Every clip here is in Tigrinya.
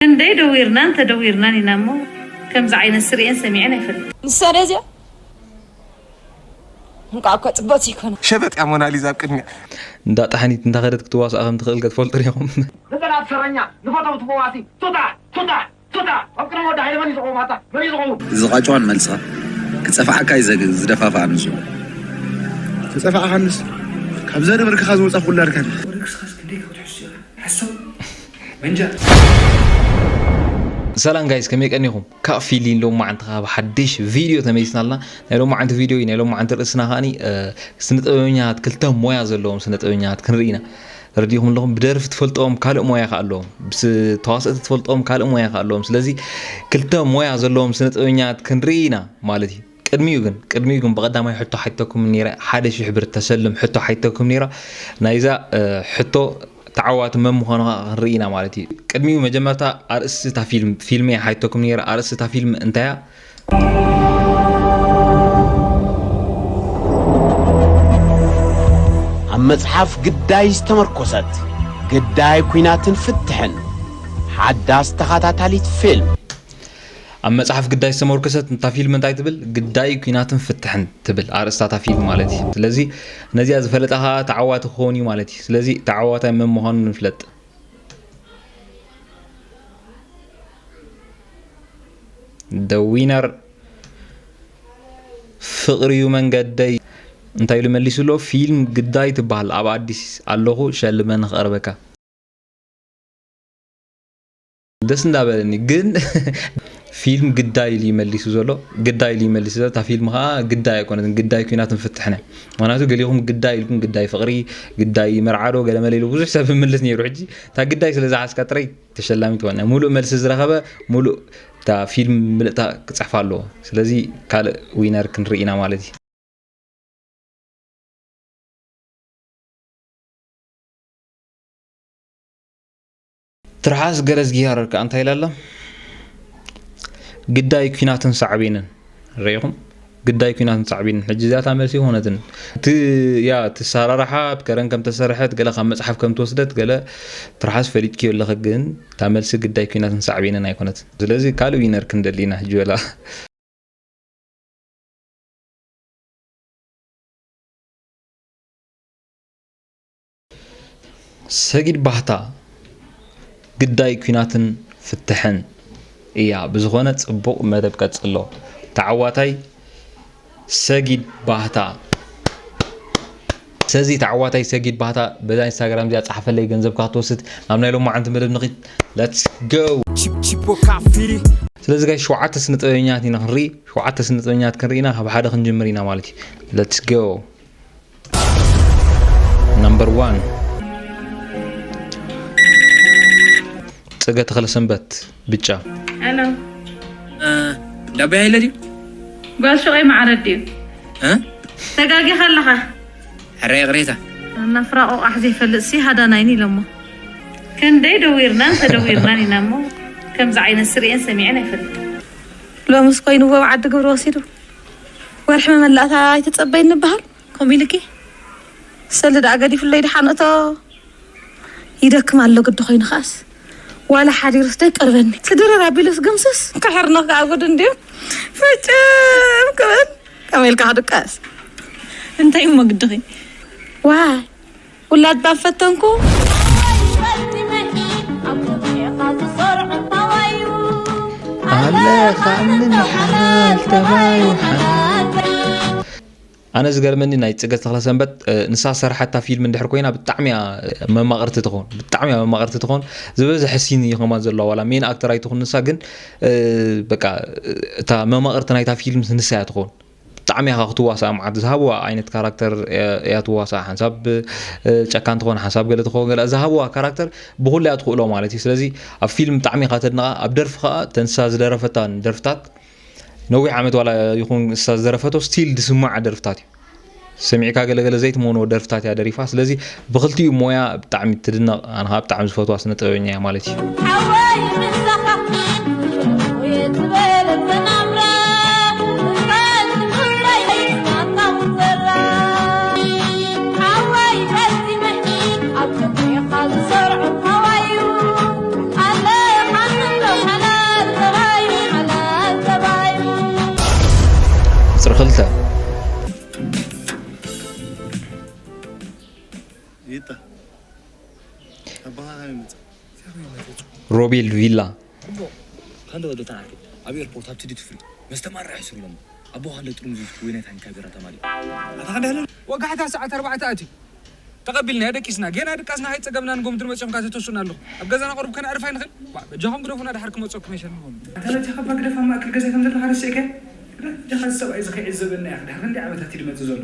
ክንደይ ደዊርናን ተደዊርናን ኢና እሞ፣ ከምዚ ዓይነት ስርኤን ሰሚዐን ኣይፈልጥን። ንሳ ደዚኣ እንቋዕ እኮ ጽብቕቲ ይኮና። ሸበጥ እያ ሞናሊዛ ኣብ ቅድሚያ። እንዳ ጣሕኒት እንዳኸደት ክትዋስኣ ከም ትኽእል ክትፈልጡ ዲኹም? ንጸላእቲ ሰረኛ፣ ንፈተውቲ ፈዋሲ፣ ቱታ፣ ቱታ፣ ቱታ። ኣብ ቅድሚ ወዲ ሃይለ መን እዩ ዝቐውም ኣታ? መን እዩ ዝቐውም? ዝቓጭዋን መልሳ ክጸፍዓካ እዩ ዘግ-፣ ዝደፋፍኣ ንሱ። ክጸፍዓኻንስ ካብ ዘርኢ ብርክኻ ዝወጻ ኩላ ድካን። ወደ ክርስቶስ ክንደይ ካብ ትሕሱ ኢኻ? ሕሰብ። መንጃ። ሰላም ጋይስ፣ ከመይ ቀኒኹም? ካብ ፊሊን ሎማዓንቲ ካብ ሓድሽ ቪድዮ ተመሊስና ኣለና። ናይ ሎማዓንቲ ቪድዮ እዩ፣ ናይ ሎማዓንቲ ርእስና ከኣኒ፣ እ፣ ስነ ጥበበኛታት፣ ክልተ ሞያ ዘለዎም ስነ ጥበበኛታት ክንርኢ ኢና። ተረዲኹም ኣለኹም? ብደርፊ ትፈልጦም ካልእ ሞያ ከኣ ኣለዎም፣ ብስ-፣ ተዋሰእቲ ትፈልጦም ካልእ ሞያ ከኣ ኣለዎም። ስለዚ ክልተ ሞያ ዘለዎም ስነ ጥበበኛታት ክንርኢ ኢና ማለት እዩ። ቅድሚኡ ግን፣ ቅድሚኡ ግን ብቐዳማይ ሕቶ ሓይተኩም ነይረ፣ ሓደ ሽሕ ብር ተሰልም ሕቶ ሓይተኩም ነይራ። ናይዛ፣ እ፣ ሕቶ ተዓዋቲ መን ምዃኑ ኸዓ ክንርኢ ኢና ማለት እዩ። ቅድሚኡ መጀመርታ ኣርእስቲ እታ ፊልም፣ ፊልም እየ ሓይተኩም ነይረ። ኣርእስቲ እታ ፊልም እንታይ እያ? ኣብ መጽሓፍ ግዳይ ዝተመርኮሰት ግዳይ ኲናትን ፍትሕን ሓዳስ ተኸታታሊት ፊልም። ኣብ መጽሓፍ ግዳይ ዝተመርኮሰት እታ ፊልም እንታይ ትብል? ግዳይ ኲናትን ፍትሕን ትብል ኣርእስታ እታ ፊልም ማለት እዩ። ስለዚ ነዚኣ ዝፈለጠ ኸዓ ተዓዋቲ ክኸውን እዩ ማለት እዩ። ስለዚ ተዓዋታይ መን ምዃኑ ንፍለጥ። The winner ፍቕሪ እዩ መንገደይ። እንታይ ኢሉ መሊሱ ኣሎ? ፊልም ግዳይ ትበሃል ኣብ ኣዲስ ኣለኹ ሸልመኒ ክቐርበካ። ደስ እንዳበለኒ ግን ፊልም ግዳይ ኢሉ ይመሊሱ ዘሎ፣ ግዳይ ኢሉ ይመሊሱ ዘሎ። እታ ፊልም ኸዓ ግዳይ ኣይኮነትን፣ ግዳይ ኲናትን ፍትሕን እያ። ምኽንያቱ ገሊኹም ግዳይ ኢልኩም ግዳይ ፍቕሪ፣ ግዳይ መርዓ ዶ ገለመለ ኢሉ ብዙሕ ሰብ ይምልስ ነይሩ። ሕጂ እታ ግዳይ ስለ ዝሓዝካ ጥራይ ተሸላሚ ትኾን። ሙሉእ መልሲ ዝረኸበ ሙሉእ እታ ፊልም ምልእታ ክጽሕፋ ኣለዎ። ስለዚ ካልእ ዊነር ክንርኢ ኢና ማለት እዩ። ትርሓስ ገረዝጊሃር ከኣ እንታይ ኢላ ኣላ? ግዳይ ኲናትን ሳዕቤንን። ርኢኹም? ግዳይ ኲናትን ሳዕቤንን። ሕጂ እዚኣ እታ መልሲ ኣይኮነትን። እቲ፣ ያ፣ እቲ ኣሰራርሓ ብከረን ከም ተሰርሐት፣ ገለ ካብ መጽሓፍ ከም ትወስደት፣ ገለ ትርሓስ ፈሊጥክዮ ኣለኺ፣ ግን እታ መልሲ ግዳይ ኲናትን ሳዕቤንን ኣይኮነትን። ስለዚ ካልእ ዊነር ክንደሊ ኢና ሕጂ በላ። ሰጊድ ባህታ ግዳይ ኲናትን ፍትሕን እያ። ብዝኾነ ጽቡቕ መደብ ቀጽሎ። ተዓዋታይ ሰጊድ ባህታ። ሰዚ ተዓዋታይ ሰጊድ ባህታ በዛ ኢንስታግራም እዚኣ ጸሓፈለይ፣ ገንዘብካ ክትወስድ ናብ ናይ ሎማዓንቲ መደብ ንኺድ። Let's go። ቺፕ ቺፖ ካፊሪ። ስለዚ ጋይ ሸውዓተ ስነ ጥበበኛት ኢና ክንርኢ፣ ሸውዓተ ስነ ጥበበኛት ክንርኢ ኢና፣ ካብ ሓደ ክንጅምር ኢና ማለት እዩ። Let's go። Number one ጽገ ተኽለ ሰንበት ብጫ። ሄሎ። እ፣ ዳቦ ሃይለ ድዩ? ጓል ሹቐይ መዓረድ ድዩ? እ? ተጋጊኻ ኣለኻ። ሕረ ይቕሬታ። እናፍራ ቆቋሕ ዘይፈልጥ ሲ ሃዳናይኒ ኢሎሞ። ክንደይ ደዊርናን ተደዊርናን ኢና እሞ፣ ከምዚ ዓይነት ስርኤን ሰሚዐን ኣይፈልጥን። ሎምስ ኮይንዎ ኣብ ዓዲ ግብሪ ወሲዱ። ወርሒ መመላእታ ኣይትጸበይ እንበሃል። ከምኡ ኢልኪ? ሰሊ ደኣ ገዲፉለይ ድሓን እቶ ይደክም ኣሎ ግዲ ኮይኑ ኸኣስ። ዋላ ሓዲሩስ ደይቀርበኒ። ስድርር ኣቢሉስ ግምስስ። ክሕርኖ ከኣ ጉድ እንድዩ። ፍጭም ክብል። ከመይ ኢልካ ክድቀስ? እንታይ እሞ ግድኺ? ዋይ፣ ውላድ ባብ ፈተንኩ። ኣለኻኒ ንሓላል ተባዩ ሓላል። ኣነ ዝገርመኒ ናይ ጽገ ተኽለሰንበት፣ እ፣ ንሳ ዝሰርሓታ ፊልም እንድሕር ኮይና ብጣዕሚ እያ መማቕርቲ ትኾን፣ ብጣዕሚ እያ መማቕርቲ ትኾን። ዝበዝሐ ሲን እዩ ከማን ዘለዋ፣ ዋላ ሜን ኣክተር ኣይትኹን ንሳ፣ ግን፣ እ፣ በቃ፣ እ፣ እታ መማቕርቲ ናይታ ፊልም ንሳ እያ ትኾን። ብጣዕሚ እያ ክትዋሳእ መዓት። ዝሃብዋ ዓይነት ካራክተር እያ፣ እያ ትዋሳእ። ሓንሳብ፣ እ፣ ጨካን ትኾን፣ ሓንሳብ ገለ ትኾን፣ ገለ ዝሃብዋ ካራክተር ብኹሉ እያ ትኽእሎ ማለት እዩ። ስለዚ ኣብ ፊልም ብጣዕሚ እኻ ተድንቓ፣ ኣብ ደርፊ ኸኣ ተንሳ ዝደረፈታን ደርፍታት ነዊሕ ዓመት ዋላ ይኹን እሳ ዝደረፈቶ ስቲል ዝስማዕ ደርፍታት እዩ። ሰሚዕካ ገለገለ ዘይትመኖ ደርፍታት እያ ደሪፋ። ስለዚ ብኽልቲኡ ሞያ ብጣዕሚ ትድነቕ፣ ኣነ ኸዓ ብጣዕሚ ዝፈትዋ ስነ ጥበበኛ እያ ማለት እዩ። ሓወይ ምሳኻ ይትበል ተናምራ፣ ምሳኻ ዝብለይ ናታ ዘራ። ሓወይ በዚ ምሕቂ ኣብ ክንዲኻ ዝሰርዑ ሓዋዩ፣ ኣለኻኒ ክልተ። ይታ ኣባኻ ይመጽእ ሮቤል ቪላ። እሞ፣ ካንደ ወደታ ዓርከይ ኣብ ኤርፖርት ኣብቲ ዲቲ ፍሪ መስተ ማራ ይሕስሩ ኢሎም። ኣቦ ካንደ ጥርሙዝ ዊስኪ ወይ ናይ ታኒካ ቢራ ተማሊኡ። ወጋሕታ ሰዓት ኣርባዕተ ኣትዩ ተቐቢልና ደቂስና ጌና ድቃስና ከይጸገብና ንጎምድር መጺኹም ካተተሱና ኣለኹም ኣብ ገዛና ቁሩብ ከነዕርፍ ኣይንኽእል። ዋ በጃኹም ግደፉና ድሓር ክመጸኩም ኣይሸልምኹም። ኣታ በጃኻ እባ ግደፍ ኣብ ማእከል ገዛይ ከም ዘለኻ ረሲዕካዮ። በጃኻ እዚ ሰብኣይ እዚ ከይዕዘበና ኢኻ ድሓር ክንደይ ዓመታት እዩ ድመጽእ ዘሎ።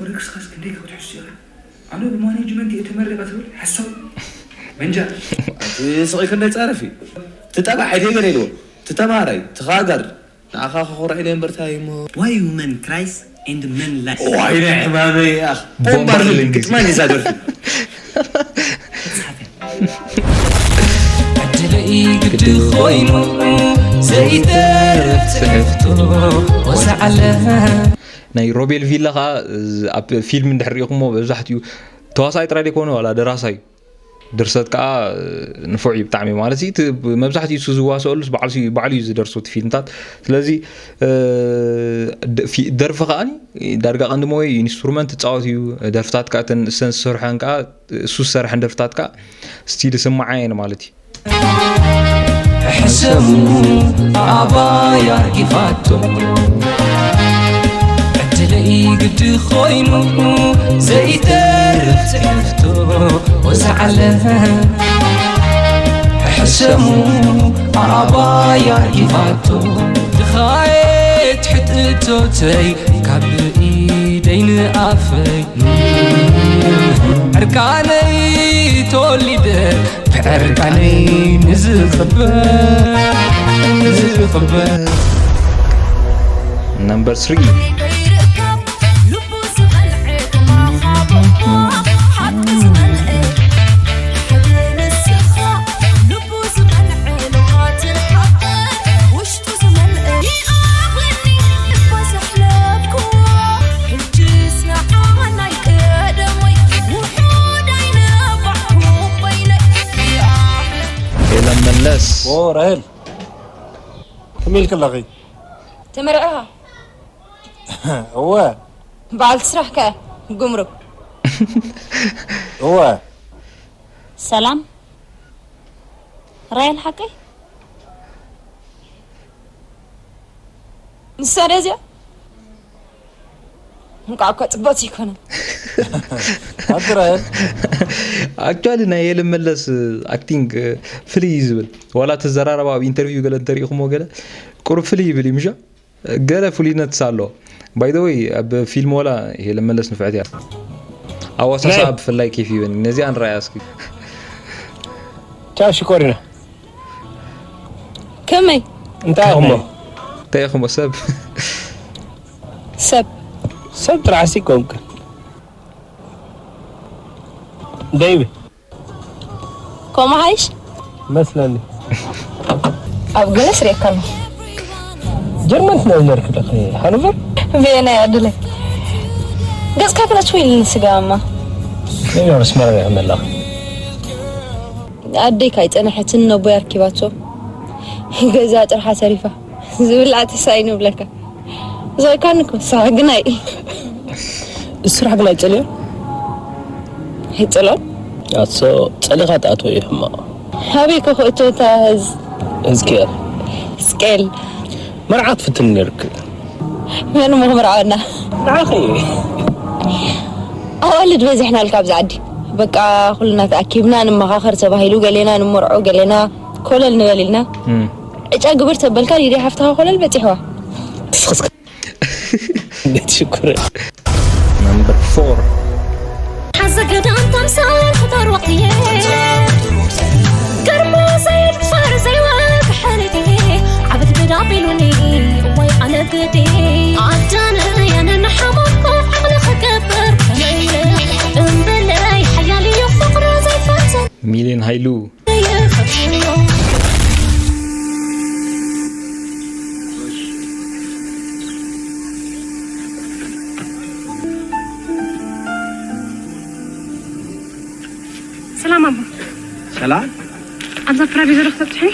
ወረ ክስኻስ ክንደይ ካብ ትሕሱ ኢኻ። ኣነ ብማኔጅመንት እየ ተመሪቐ ትብል ሓሳዊ መንጃ። እቲ ስቕ ክንደይ ጻረፊ ትጠባሕ ኣይደይ ገለ ኢልዎ ትተማራይ ትኻጋር ንዓኻ ክኾርዕ ኢለ እምበር ታይ እሞ Why women cries and men lie? ዋይ ናይ ሕማመይ ኣኽ ቦምባር ቦምባር ልንግዝ። ግጥማን እዛ ደርፊ ዕድለይ ግዲ ኮይኑ ዘይተርፍ ትሕፍቶ ወዛዓለ ናይ ሮቤል ቪላ ከዓ ኣብ ፊልም እንድሕር ሪኢኹሞ መብዛሕትኡ ተዋሳይ ጥራይ ዘይኮነ ዋላ ደራሳይ ድርሰት ከዓ ንፉዕ እዩ ብጣዕሚ ማለት እዩ። እቲ መብዛሕትኡ እሱ ዝዋሰኣሉ ባዕሉ እዩ ዝደርሱ እቲ ፊልምታት። ስለዚ እ፣ ደ- ፊ- ደርፊ ከዓ ዳርጋ ቀንዲ ሞየ ኢንስትሩመንት ትፃወት እዩ። ደርፍታት ከዓ እተን እሰን ዝሰርሐን ከዓ እሱ ዝሰርሐን ደርፍታት ከዓ ስቲል ስማዓ እየን ማለት እዩ። ሕሰሙ ኣባያ ጊፋቶ ዕድለይ ግዲ ኮይኑ ዘይተርፍ ትሕፍቶ ወዛዓለ ሕሰሙ ኣባያ ጊፋቶ ድኻየት ሕጥቶተይ ካብ ኢደይ ንኣፈይ ዕርቃነይ ተወሊደ ብዕርቃነይ ንዝኽበር ንዝኽበር ነምበር ስሪ ከይርከብ ልቡ ዝቐንዐ ግርማኻ በቦ ሓቂ ዝመልአ ሓደ ንስኻ ልቡ ዝቐንዐ ልውሃትን ሓቂ ውሽጡ ዝመልአ ይኣኽለኒ እባ ዘሕለፍክዎ ሕጅስ ንዓኻ ናይ ቀደመይ ውሑድ ኣይነባዕኩ በይነይ ይኣኽለኒ ሄለን መለስ ኦ ራሄል ከመይ ኢልኪ ኣለኺ? ተመርዕኻ እወ በዓልቲ ስራሕ ከ ጉምሩክ እወ ሰላም ራይል ሓቀይ ንሳ ዶ እዚኣ እንቋዕ እኳ ፅቡቅ ዘይኮነ ኣቲ ራሄል ኣክቹዋሊ ናይ ሄለን መለስ ኣክቲንግ ፍልይ እዩ ዝብል ዋላ ተዘራረባ ኣብ ኢንተርቪው ገለ እንተሪኢኹሞ ገለ ቁሩብ ፍልይ ይብል እዩ ምሻ ገለ ፍሉይነት ኣሎ ባይ ዘ ወይ ኣብ ፊልም ወላ ሄለን መለስ ንፍዕቲ እያ ኣወሳስኣ ብፍላይ ኬፍ ይበኒ ነዚኣ ንረኣያ እስኪ ቻው ሽኮሪና ከመይ እንታይ ኢኹሞ እንታይ ኢኹሞ ሰብ ሰብ ሰብ ጥራሕ ሲ ኮንክ ደይብ ከምኡ ሓይሽ መስለኒ ኣብ ገለ ስሪኤካ ኣለኹ ጀርመን ትነብር ነርክ ደኸ ሃኖቨር ቬና እያ ዕድለይ ገፅካ ክነች ኢልኒ ስጋማ ነይኖር ስመራ ይኹን ኣለኹ ኣደይ ካይፀነሐትን ነቦይ ኣርኪባቶ ገዛ ጥርሓ ተሪፋ ዝብላዕ ተሳኢኑ ብለካ ዘይካን እኮ ንስኻ ግናይ ስራሕ ግን ኣይጸልዮ ኣይጸልኦን ኣሶ ጸሊኻ ትኣትዎ እዩ ሕማቕ ኣበይ ከ ክእቶ እታ ህዝ ህዝቅኤል ህዝቅኤል መርዓ ትፍትን ነርክ መን እሞ ክምርዓወና ንዓኺ ኣዋልድ በዚሕናልካ ኣብዚ ዓዲ በቃ ኩልና ተኣኪብና ንመኻኸር ተባሂሉ ገሌና ንመርዖ ገሌና ኮለል ንበል ኢልና ዕጫ ግብር ተበልካ ሊድያ ሓፍትኻ ኮለል በፂሕዋ እንዴት ሽኩር ነምበር ፎር ሓዘ ገዳም ተምሳል ክተርወቕየ ገርሞ ዘይድፈር ዘይወግሐልየ ዓብድ ብዳቢሉኒ እወይ ኣነግዲ ኣዳነ ያነን ሓሞኮ ዓቕሊ ክገብር እምበለይ ሓያል እዩ ፍቕሪ ዘይፈትን ሚሊዮን ሃይሉ ሰላም ኣቦ ሰላም ኣብዛ ፕራቪ ዘሎ ክተብፅሕኒ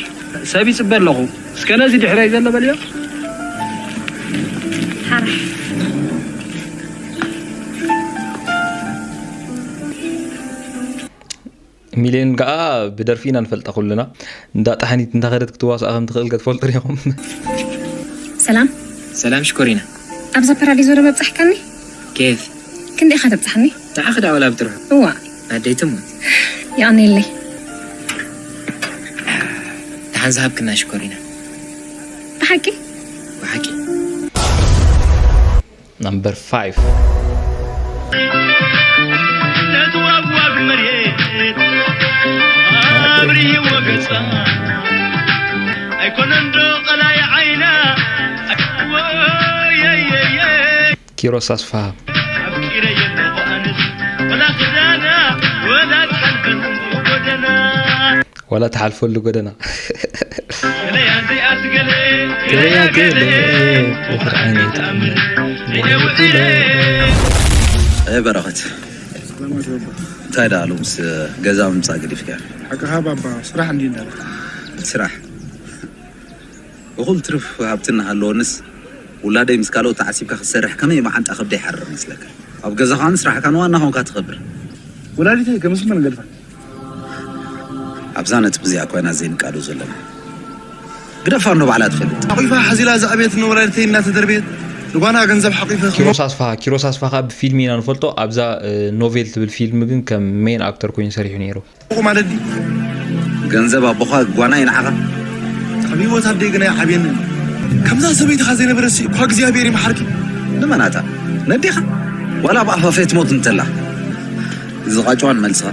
ሰብ ይፅበ ኣለኹ እስከ ነዚ ድሕረይ ዘሎ በልዮ ሓራ ሚልዮን ከዓ ብደርፊ ኢና ንፈልጣ ኩልና። እንዳ ጣሕኒት እንተኸደት ክትዋስኣ ከም ትኽእል ከትፈልጡ ዲኹም? ሰላም። ሰላም ሽኮሪና። ኣብዛ ፓራዲዞ ዶ መብጻሕካኒ? ኬፍ ክንደይ ኢኻ ተብጻሕኒ? ንዓኺ ደኣ ወላ ብጥርሑ። እዋ። ኣደይ ትሙት። የቐንየለይ። ደሓን ዝሃብክና ሽኮሪና። ብሓቂ? ብሓቂ። Number five. ኪሮስ ኣስፋሃ። ወላ ትሓልፈሉ ጎደና። ገለያ ገለ ወኽር ዓይነይ ተኣምር ገለ ውዕለ። ኣይ በረኸት፣ እንታይ ደኣ ሎምስ ገዛ ምምጻእ ገዲፍካ? ሓቅኻ ባባ፣ ስራሕ እንዲ እንዳለ። ስራሕ እኹል ትርፍ ሃብቲ እናሃለወንስ ውላደይ ምስ ካልኦት ተዓሲብካ ክትሰርሕ ከመይ መዓንጣ ከብደ ይሓርር መስለካ? ኣብ ገዛኻን ስራሕካን ዋና ኾንካ ትኸብር። ወላዲተይ ከምስመን ገድፋ ኣብዛ ነጥቢ እዚኣ ኮይና ዘይንቃዶ ዘለና ግደፋ እንዶ ባዕላ ትፈልጥ። ሓቂፋ ሓዚላ ዝኣበየት ንወላዲተይ እናተደርበየት ንጓና ገንዘብ ሓቂፈ ኪሮስ ኣስፋሃ ኪሮስ ኣስፋ ከዓ ብፊልሚ ኢና ንፈልጦ። ኣብዛ እ፣ ኖቬል ትብል ፊልም ግን ከም ሜን ኣክተር ኮይኑ ሰሪሑ ነይሩ። ቁም ኣለዲ ገንዘብ ኣቦኻ ጓና እዩ ንዓኻ። ካብ ህይወት ኣደይ ግና ይዓብየኒ። ከምዛ ሰበይትኻ ዘይነበረ ሲ እኳ እግዚኣብሔር ይምሓርኪ። ንመናታ ነዴኻ ዋላ ብኣፋፈይ ትሞት እንተላ ዝቓጭዋን መልስኻ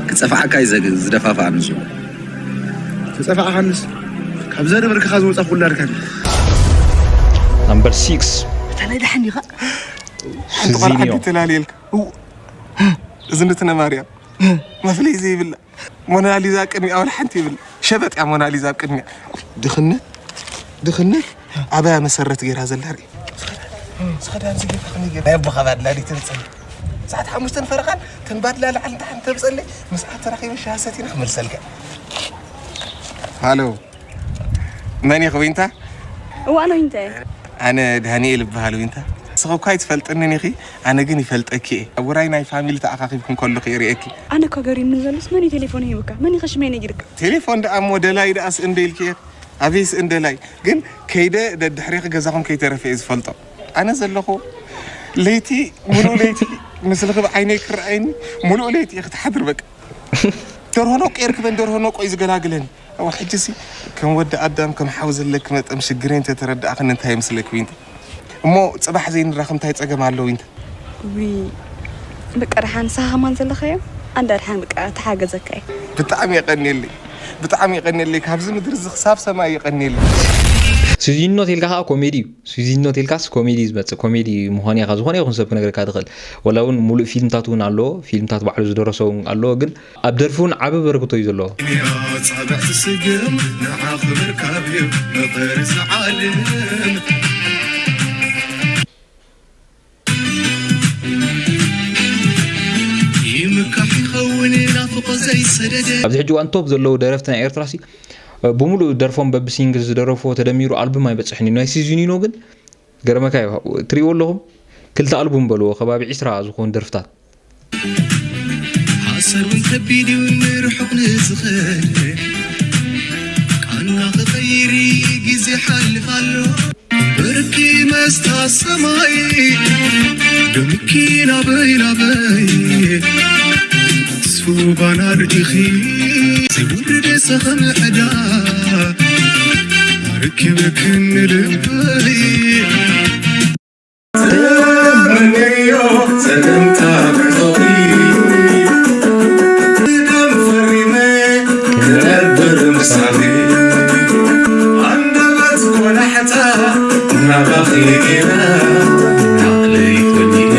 ክጸፍዓካ እዩ ዘግ- ዝደፋፍኣ ንሱ። ተጸፋዕኻንስ ካብ ዘርበርክኻ ዝወጻ ኩላድካን። Number six. እታ ናይ ደሓን ኢኻ ሓንቲ ሱዚንዮ። ቆልዓ ድተላለየልካ እው። እዝንትነ ማርያም መፍለይ ዘይብላ ሞናሊዛ ቅድሚያ ወላ ሓንቲ ይብል ሸበጥ እያ ሞናሊዛ ኣብ ቅድሚያ ድኽነት ድኽነት ኣበያ መሰረት ገይራ ዘላ ርኢ ዝኸዳ ኣብዚ ገይርካ ከመይ ገይርካ ናይ ኣቦኻ ባድላ ድዩ ተምፀኒ ሰዓት ሓሙሽተን ፈረቓን ተን ባድላ ላዕሊ ንታሕቲ ተምፀለይ ምስኣ ተራኺበ ሻሂ ሰቲና ክመልሰልካ ሃሎ መን ኢኺ ዊንታ እዋን ዊንታ እየ ኣነ ዳንኤል እበሃል ዊንታ ንስኺ እኳ ኣይትፈልጥንን ኢኺ ኣነ ግን ይፈልጠኪ እየ ኣብ ውራይ ናይ ፋሚሊ ተኣኻኺብክን ከለኹ እየ ርእየኪ ኣነ እኳ ገሪምኒ ዘሎስ መን እዩ ቴሌፎን ሂቡካ መን ኢኸ ሽመይ ነጊርካ ቴሌፎን ደኣ እሞ ደላይ ደኣ ስእንደ ኢልኪ እየ ኣበይ ስእንደላይ ግን ከይደ ደድሕሬኺ ገዛኹም ከይተረፈ እየ ዝፈልጦ ኣነ ዘለኹ ለይቲ ሙሉእ ለይቲ ምስልኺ ብዓይነይ ክረኣየኒ ሙሉእ ለይቲ እየ ክትሓድር በቃ ደርሆ ነቆ የርክበን ደርሆ ነቆ እዩ ዝገላግለኒ ኣወ ሕጂሲ ከም ወዲ ኣዳም ከም ሓው ዘለኪ መጠን ሽግረይ እንተተረዳእኽኒ እንታይ ይመስለኪ ዊንታ እሞ ፅባሕ ዘይንራኸብ እንታይ ፀገም ኣሎ ዊንታ ዊ በቃ ደሓን ንስኻ ከማን ዘለኻዮ ኣንዳ ደሓን በቃ ተሓገዘካ እየ ብጣዕሚ የቀንየለይ ብጣዕሚ የቀንየለይ ካብዚ ምድሪ እዚ ክሳብ ሰማይ የቀንየለይ ስዚኖ ተልካ ከዓ ኮሜዲ እዩ ስዚኖ ተልካስ ኮሜዲ እዩ ዝመፅእ ኮሜዲ ምዃን እያ ካብ ዝኾነ ይኹን ሰብ ክነግረካ ትኽእል ወላ እውን ሙሉእ ፊልምታት እውን ኣለዎ ፊልምታት ባዕሉ ዝደረሶ እውን ኣለዎ ግን ኣብ ደርፊ እውን ዓቢ በርክቶ እዩ ዘለዎ። ጻብዕ ትስግም ንዓኺ ምርካብ እዩ ምኽሪ ዝዓልም። ይምካሕ ይኸውን ናፍቖ ዘይሰደደ። ኣብዚ ሕጂ እዋን ቶፕ ዘለዉ ደረፍቲ ናይ ኤርትራ ሲ ብሙሉእ ደርፎም በቢ ሲንግል ዝደረፍዎ ተደሚሩ ኣልቡም ኣይበጽሕን እዩ። ናይ ሲዚኒኖ ግን ገረመካ እዩ ትሪእዎ ኣለኹም ክልተ ኣልቡም በልዎ ከባቢ ዒስራ ዝኾኑ ደርፍታት። ሓሰር እውን ከቢድ እዩ ንርሑቕ ንዝኸድ ቃና ክቐይር ግዜ ሓልፍ ኣሎ ብርኪ መስታ ሰማይ ደምኪ ናበይ ናበይ ስፉ ባና ርኢኺ ዘይወርድ ሰኸም ዕዳ ኣርኪበክን ልበይ ተመነዮ ጸገምታ ብዕቶኺ ደም ፈሪመ ክነብር ምሳኺ ኣንደበት ቆላሕታ ናባኺ ገይረ ናቕለይ ፈሊለ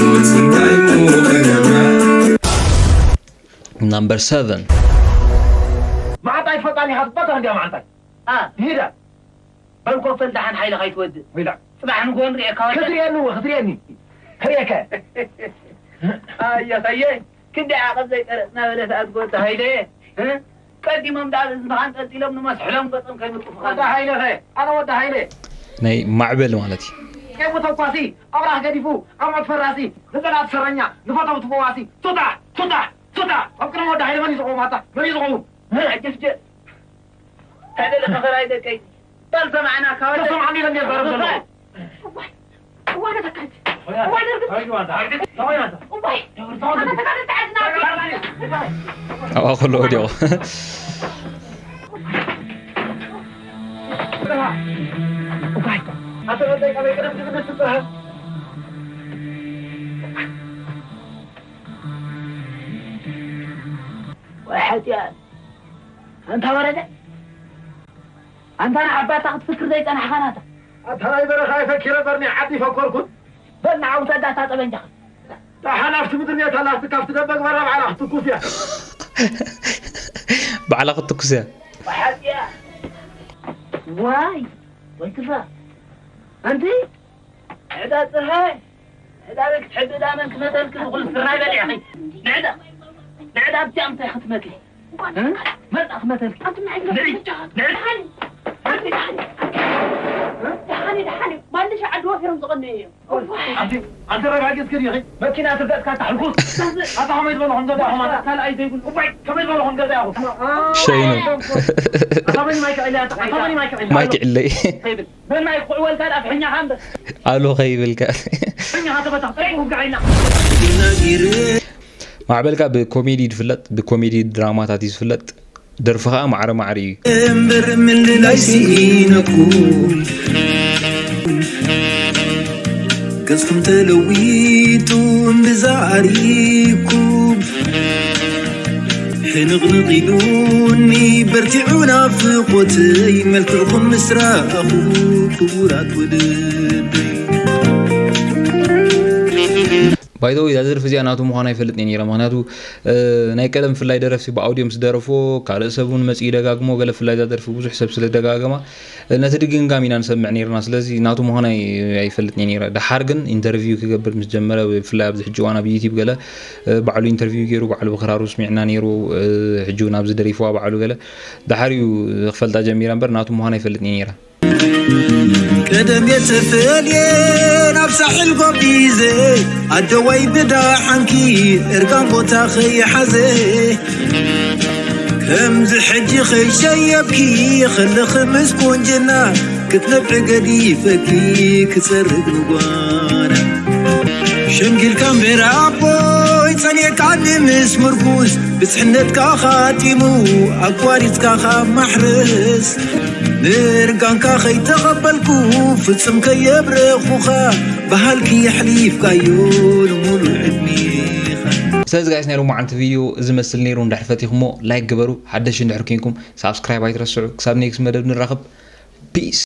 ሞት እንታይ ሞ ክገብራ Number seven. መዓንጣይ ትፈልጣኒ ኢኻ ትበካ እንዲያ መዓንጣይ ሂዳ በል ኮፈል ደሓን ሓይልኻ ይትወድእ ወይላ ጽባሕ ንግሆ ንርእየካ ወደ ክትርእየኒ እወ ክትርእየኒ ክርእየካ ኣየ ኣየ ክንደይ ዓቐብ ዘይቀረጽና በለ ሰኣት ጎታ ሃይለየ እ? ቀዲሞም ደኣ እዝንኻ ኣንጠልጢሎም ንመስሕሎም ገጾም ከይምርጥፉኻ ወደ ሃይለኸ ኣነ ወደ ሃይለ ናይ ማዕበል ማለት እዩ። ቄቡ ተኳሲ ኣብራህ ገዲፉ ኣሞት ፈራሲ ንጸላእቲ ሰረኛ ንፈተውቲ ፈዋሲ ቱታ ቱታ ኣብ ቅድሚ ወዲ ሓይለ መን እዩ ዝኸውን? ኣታ መን እዩ ዝኸውን? ኣጀፍጀ። ታደለ ከኸራይ ደቀይ። ባል ሰማዕና ካወደ። ተሰማዕኒ ኢለ እንደ ዛረብ ዘለኹ። እዋይ፣ እዋይ፣ ነተካልቲ። እዋይ፣ ደርግስ። እዋይ፣ እዋይ፣ እዋይ። እዋይ፣ ኣነ ተካልቲ ዓድና። ኣብኣ ከሎ ወዲቑ። እዋይ፣ ኣተ ወደይ ቀበይ ቀደም ትግደስ ትጥራህ። ወይ ሓጢኣት። ኣንታ ወረደ፣ ኣንታ ንዓባታ ክትፍክር ዘይጸናሕካ ናታ። ኣታ ናይ በረኻ የፈኪረ በርኒ ዓዲ ፈኮርኩን። በል ንዓውተዳ እታ ጠበንጃኻ። ደሓን ኣብቲ ምድሪ ኔታ ኣላትካ ኣብቲ ደበ ግበራ ባዕላ ክትትኩስ እያ። ባዕላ ክትትኩስ እያ። ሓጢኣ። ዋይ፣ ወይ ክፋ። ኣንቲ ዕዳ ጽርሃይ፣ ዕዳ ቤት ትሕቢ ዕዳ መን ክመተልክ ዝኹሉ ስራይ በሊዕኺ። ንዕዳ፣ ንዕዳ ኣብቲ ኣምታይ ክትመኪ። እ? መጻ ክመተልክ። ንዒ፣ ንዒ። ደሓኒ፣ ደሓኒ፣ ደሓኒ። ማልሽ ዓዲ ወፊሮም ዝቐነዩ እዮም። ኣንተ ረጋጊጽ ግን ይኺ መኪና ትርገጽካ ታሕልኩ ኣታ ከመይ ዝበለኹም ገዛ ኢኹም ኣታ ካልኣይ ዘይብሉ እባይ ከመይ ዝበለኹም ገዛ ኢኹም ሸይኑ ኣታ መን ማይ ክዕልያ ኣታ መን ማይ ክዕልያ ማይ ክዕለይ መን ማይ ክዕወልካ ዳ ፍሕኛኻ እምበር ኣሎ ከይብልካ ፍሕኛኻ ተበታ ጸይቁ ጋይና ማዕበልካ ብኮሜዲ ዝፍለጥ ብኮሜዲ ድራማታት እዩ ዝፍለጥ ደርፊ ከዓ ማዕረ ማዕረ እዩ እምበር ምልላይ ስኢነኩም ገጽኩም ተለዊጡ እምብዛ ኣሪኩም ሕንቕንቕ ኢሉኒ በርቲዑ ናፍቖተይ መልክዕኩም ምስ ረኣኹ ክቡራት ወለደይ ባይተወይ እዛ ደርፊ እዚኣ ናቱ ምዃና ይፈልጥ እየ ነይረ ምክንያቱ ናይ ቀደም ፍላይ ደረፍቲ ብኣውዲዮ ምስ ደረፎ ካልእ ሰብ እውን መፅኡ ይደጋግሞ ገለ ፍላይ እዛ ደርፊ ብዙሕ ሰብ ስለ ደጋገማ ነቲ ድግምጋም ኢና ንሰምዕ ነይርና ስለዚ ናቱ ምዃና ኣይፈልጥ እየ ነይረ ደሓር ግን ኢንተርቪው ክገብር ምስ ጀመረ ብፍላይ ኣብዚ ሕጂ እዋን ኣብ ዩቲብ ገለ ባዕሉ ኢንተርቪው ገይሩ ባዕሉ ብክራሩ ስሚዕና ነይሩ ሕጂ እውን ኣብዚ ደሪፍዋ ባዕሉ ገለ ደሓር እዩ ክፈልጣ ጀሚራ እምበር ናቱ ምዃና ኣይፈልጥ እየ ነይረ ቀደም የተፈልየ ናብ ሳሕል ጎቢዘ ኣደዋይ ብዳሓንኪ እርጋን ቦታ ኸይሓዘ ከምዚ ሕጂ ኸይሸየብኪ ኸለኺ ምስ ቁንጅና ክትነብዒ ገዲፈኪ ክጸርግ ንጓና ሸምጊልካ እምበር ኣቦይ ጸኒዕካኒ ምስ ምርኩስ ብጽሕነትካ ኻጢሙ ኣቋሪጽካ ኻብ ማሕረስ ንእርጋንካ ኸይተቐበልኩ ፍጹም ከየብረኹኻ ብሃልኪ ኣሕሊፍካዮ ንሙሉእ ዕድሜኻ ስለዚ ጋይስ ናይ ሎማዓንቲ ቪድዮ እዚ መስል ነይሩ እንድሕር ፈቲኹሞ ላይክ ግበሩ ሓደሽ እንድሕር ኮንኩም ሳብስክራይብ ኣይትረስዑ ክሳብ ኔክስት መደብ ንራኸብ ፒስ